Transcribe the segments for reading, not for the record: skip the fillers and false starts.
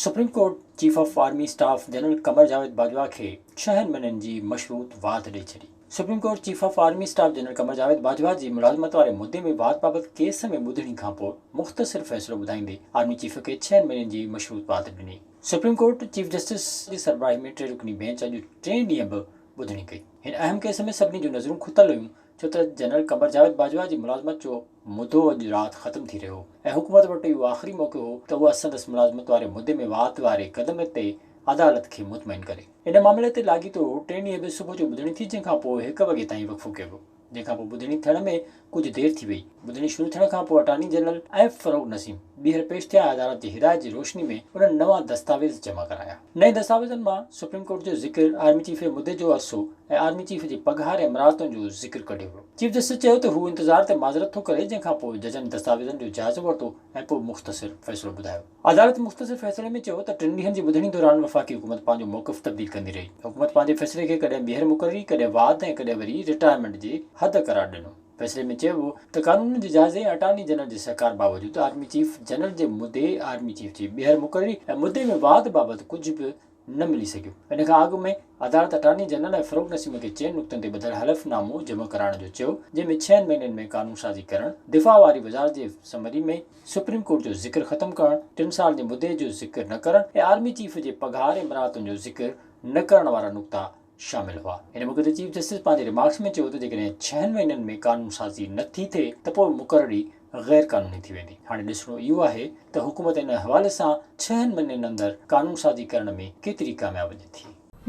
Supreme court chief of army staff general Qamar Javed Bajwa کي ڇهن مهينن جي مشروط واڌ ڏئي ڇڏي. Supreme court chief of army staff general Qamar Javed Bajwa جي ملازمت واري مدي ۾ واڌ بابت ڪيس ۾ ٻڌڻي کانپوء مختصر فيصلو ٻڌائيندي آرمي چيف کي ڇهن مهينن جي مشروط واڌ ڏني. سپريم ڪورٽ چيف جسٽس جي سربراهي ۾ ٽي رڪني بينچ اڄ ٽئين ڏينهن به ٻڌڻي ڪئي. هن اهم ڪيس ۾ سڀني جون نظرون کتل هيون ڇو ته جنرل قمر جاويد باجوا جي ملازمت جو مدو اڄ رات ختم ٿي رهيو هو ۽ حڪومت وٽ اهو آخري موقعو هو ته اها سندس ملازمت واري مدي ۾ واڌ واري قدم تي عدالت کي مطمئن ڪري. ان معاملي تي لاڳيتو ٽئين ڏينهن به صبح جو ٻڌڻي ٿي جنهن کان پوء هڪ وڳي تائين وقفو ڪيو ويو جنهن کان پوء ٻڌڻي ٿيڻ ۾ ڪجهه دير ٿي وئي. ٻڌڻي شروع ٿيڻ کان پوء اٽارني جنرل ۽ فروغ نسيم ٻيهر پيش ٿيا ۽ عدالت جي هدايت جي روشني ۾ انهن نوان دستاويز جمع ڪرايا. نئين دستاويزن مان سپريم ڪورٽ جو ذڪر، آرمي چيف جي مدي جو عرصو ۽ آرمي چيف جي پگهار ۽ مراعتن جو ذڪر ڪڍيو ويو. چيف جسٽس چيو ته هو انتظار تي معذرت ٿو ڪري جنهن کان پوء ججن دستاويزن جو جائزو ورتو ۽ پوء مختصر فيصلو ٻڌايو. عدالت مختصر فيصلي ۾ چيو ته ٽن ڏينهن جي ٻڌڻي دوران وفاقي حڪومت پنهنجو موقف تبديل ڪندي رهي. حڪومت پنهنجي فيصلي کي ڪڏهن ٻيهر مقرري، ڪڏهن واڌ ۽ ڪڏهن وري رٽائرمينٽ جي حد قرار ڏنو. فيصلي ۾ چيو ويو ته قانون جي جائزي ۽ اٽارني جنرل جي سهڪار باوجود آرمي چيف جنرل جي مدي، آرمي چيف جي ٻيهر مقرري ۽ مدي ۾ واڌ بابت ڪجهه به نه ملي سگهيو. ان کان اڳ ۾ عدالت اٽارني جنرل ۽ فروغ نسيم کي چئن نقطن تي ٻڌل حلف نامو جمع ڪرائڻ جو چيو جنهن ۾ ڇهن مهينن ۾ قانون سازي ڪرڻ، دفاع واري وزارت جي سمري ۾ سپريم ڪورٽ جو ذڪر ختم ڪرڻ، ٽن سالن جي مدي جو ذڪر نه ڪرڻ ۽ آرمي چيف جي پگهار ۽ مراعتن جو ذڪر نه ڪرڻ وارا نقطا شامل هئا. ان موقعي تي چيف جسٽس پنهنجي ريمارڪس ۾ چيو ته جيڪڏهن ڇهن مهينن ۾ قانون سازي نه ٿي ٿئي ته پوء مقرري غير قانوني ٿي ويندي. هاڻي ڏسڻو اهو آهي ته حڪومت ان حوالي سان ڇهن مهينن اندر قانون سازي ڪرڻ ۾ ڪيتري ڪامياب وڃي ٿي.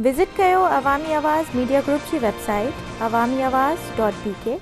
وزٽ ڪيو عوامي آواز ميڊيا گروپ جي website Awami Awaz dot B K.